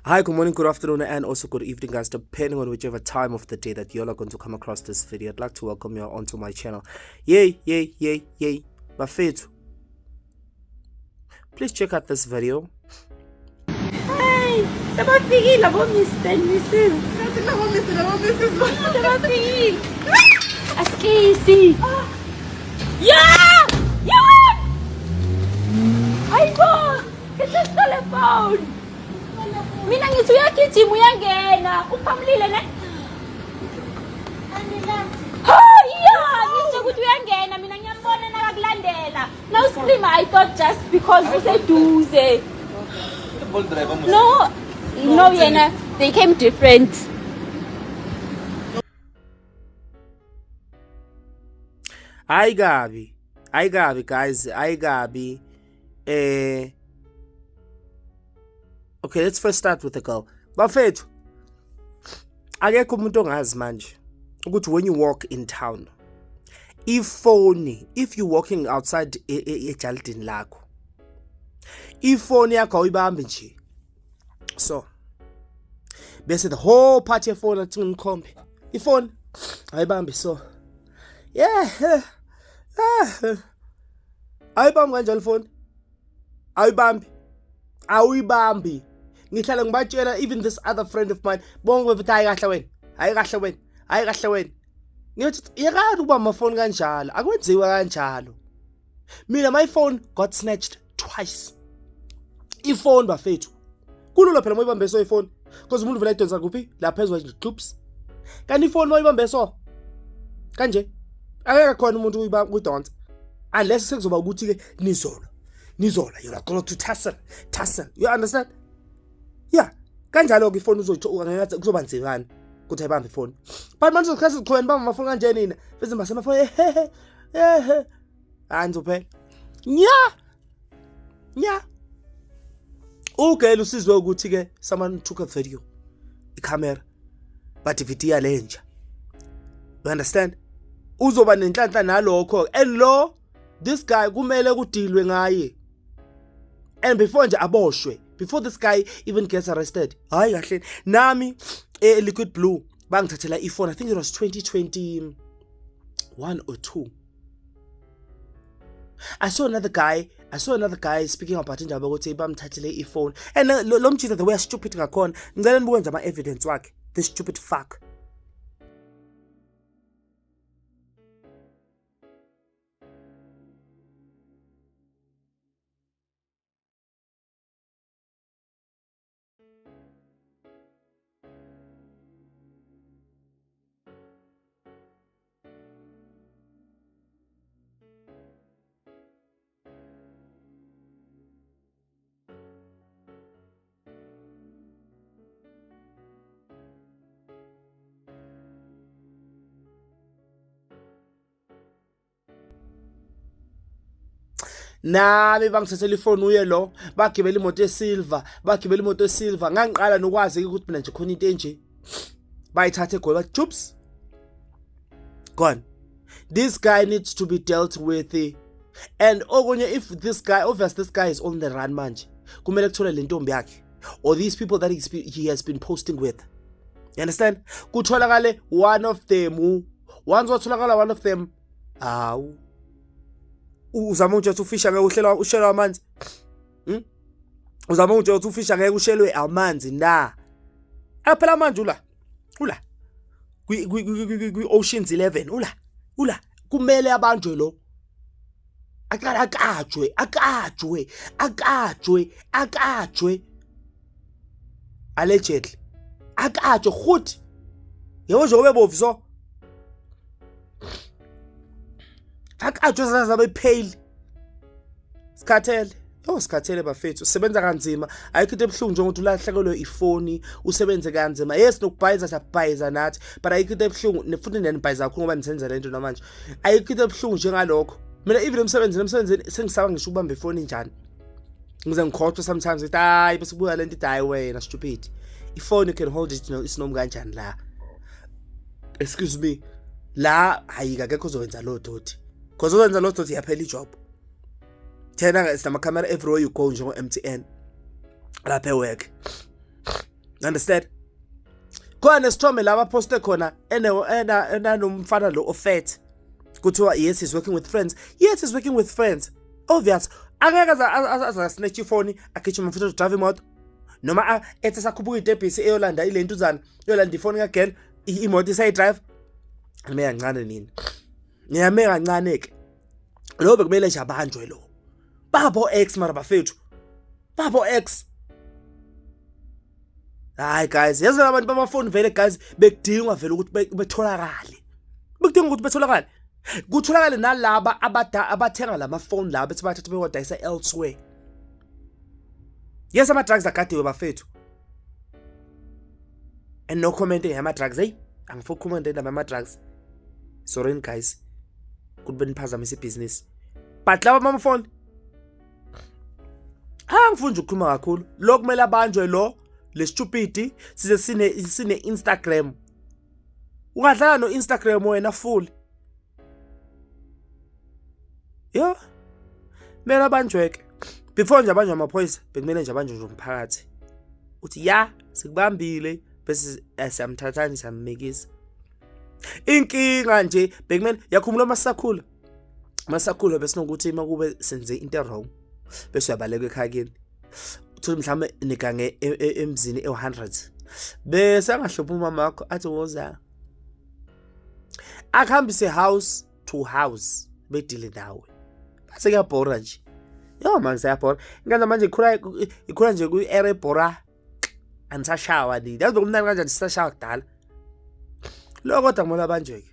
Hi, good morning, good afternoon, and also good evening, guys, depending on whichever time of the day that you're going to come across this video. I'd like to welcome you all onto my channel. Yay, yay, yay, yay. Bafethu. Please check out this video. Hey, sebafikile abo Mr and Mrs. Sebafikile. Askisi. Yeah! Yeah! Hayibo! It's a telephone. Mina ngithi uyagijima uyangena. Uphamulile ne? Oh yeah, ngisho ukuthi uyangena mina ngiyambona nakakulandela. Now scream I thought just because useduze. No, no yena they came different. Hayi kabi. Hayi kabi guys, hayi kabi. Eh Okay, let's first start with the girl. Bafethu. Akekho umuntu ongazi manje ukuthi when you walk in town ifoni, if you walking outside ejalidini lakho, ifoni yakho awuyibambi nje. So bese the whole part yefoni athi ngimkhombe. Ifoni ayibambi so. Yeah. Ayibambi kanjalo ifoni. Ayibambi. Awuyibambi. Ngihlala ngibatshela even this other friend of mine, bonke bethi hayi kahle wena. Hayi kahle wena. Hayi kahle wena. Ngithi yekani ukuba amafoni kanjalo, akwenziwa kanjalo. Mina my phone got snatched twice. Ifoni bafethu. Kulula phela moyibambe so ifoni. Because umuntu vele ayidonsa kuphi? La phezulu nje oops. Kanti ifoni moyibambe so. Kanje akekho khona umuntu uyidonsa. Unless sekuzoba ukuthi ke nizola. Nizola you're going to tussle, tussle. You understand? Yeah. Kanjalo ke ifoni uzoyithola ngathi kuzoba nzima ukuthi ayibambe ifoni. But manje uzokhathi ziqhubeni bamba amafoni kanje nina. Bese mbase amafoni ehehe. Ehe. Hayi ngizophela. Nya. Nya. Ugela usizwe ukuthi ke someone took a video. Icamera. But video lenja. You understand? Uzoba nenhlanhla nalokho. And lo this guy kumele kudilwe ngaye. And before nje aboshwe, before this guy even gets arrested. Hayi kahle. Nami Liquid Blue bangithathela iphone. I think it was 2021 or 2. I saw another guy speaking about indaba ukuthi bamthathele iphone. And lo mjita the way stupid ngakhona. Ngicela nibuke nje ama evidence wakhe. This stupid fuck. Nami bangithathela ifoni uye lo, bagibela imoto esilver, bagibela imoto esilver. Ngangiqala nokwazi ukuthi mina nje khona into enje. Bayithatha egoli bathi oops. Gone. This guy needs to be dealt with. And okunye, if this guy, obviously this guy is on the run manje. Kumele kuthole le ntombi yakhe or these people that he has been posting with. You understand? Kutholakale one of them. Once watholakala one of them, awu. Uzama ukuthi ufisha ngeke uhlelwa ushelwa amanzi. Uzama ukuthi ufisha ngeke ushelwe amanzi na. Phela manje ula. Ula. Kwi Oceans 11 ula. Ula kumele abanjwe lo. Aqala akajwe, akajwe, akajwe, akajwe. Allegedly. Akajwe futhi. Yebo nje ube bovu so. Akajwe zazabe pale. Sikhathele. Oh sikhathele bafethu, usebenza kanzima. Ayikho into ebuhlungu njengokuthi ulahlekelwe ifoni, usebenze kanzima. Yes nokubhayiza siyabhayiza nathi, but ayikho into ebuhlungu futhi nenibhayiza kakhulu ngoba nisenza lento namanje. Ayikho into ebuhlungu njengalokho. Mina even emsebenzini sengisaba ngisho ukubamba ifoni njani. Ngize ngikhohlwe sometimes ngithi hayi bese kubuya lento ithi hayi wena stupid. Ifoni you can hold it no isinomi kanjani la. Excuse me. La hayi akekho ozowenza lo doti. Because ozowenza lo doti yaphela ijob. Thena sinama camera everywhere you go njengo MTN. Lapha ework. Understand? Khona nesithombe la baphoste khona enanomfana lo ofet. Kuthiwa yes, he's working with friends. Yes, he's working with friends. Obvious. Angeke aza snatch ifoni agijima futhi drive imoto. Noma ethi sakhuphuka itebhisi eyolanda ilentuzana, eyolanda ifoni kagirl, imoto isayidrive. Nime kancane nini. Niyame kancane ke. Lo bekumele nje abanjwe lo. Babo ex mara bafethu. Babo ex. Hayi guys, yazi abantu bamafoni vele guys bekudingwa vele ukuthi betholakale. Bekudingwa ukuthi betholakale. Kutholakale nalaba abada abathenga lamafoni laba bethi bathatha bewadayisa elsewhere. Yes, ama drugs agadiwe bafethu. And no comment ngama drugs, hey, angifuni ukukhuluma ndaba yama drugs. Sorry guys. Ukuthi beniphazamisa ibhizinisi. But laba bamafoni angifuni nje ukukhuluma kakhulu. Lo kumele abanjwe lo lesitupidi size sine Instagram. Ungadlala no Instagram wena full. Yo. Kumele abanjweke. Before nje abanjwe amaphoyisa bekumele nje abanjwe nje umphakathi. Uthi ya sikubambile bese siyamthatha siyamnikisa. Inkinga nje bekumele yakhumula masakhula. Masakhula besinokuthi makube senze into wrong bese uyabaleka ekhaya kini. Uthole mhlawumbe nigange emzini e100. Bese angahluphi umama wakho athi woza. Akuhambise house to house bedile nawe. Base kuyabhora nje. Yo man siyabhora. Ingane manje ikhula ikhula nje kwi era ebhora. Anisashawa nini. Yazi bekumnandi kanjani sisashawa kudala. Lo kodwa kumele abanjwe ke.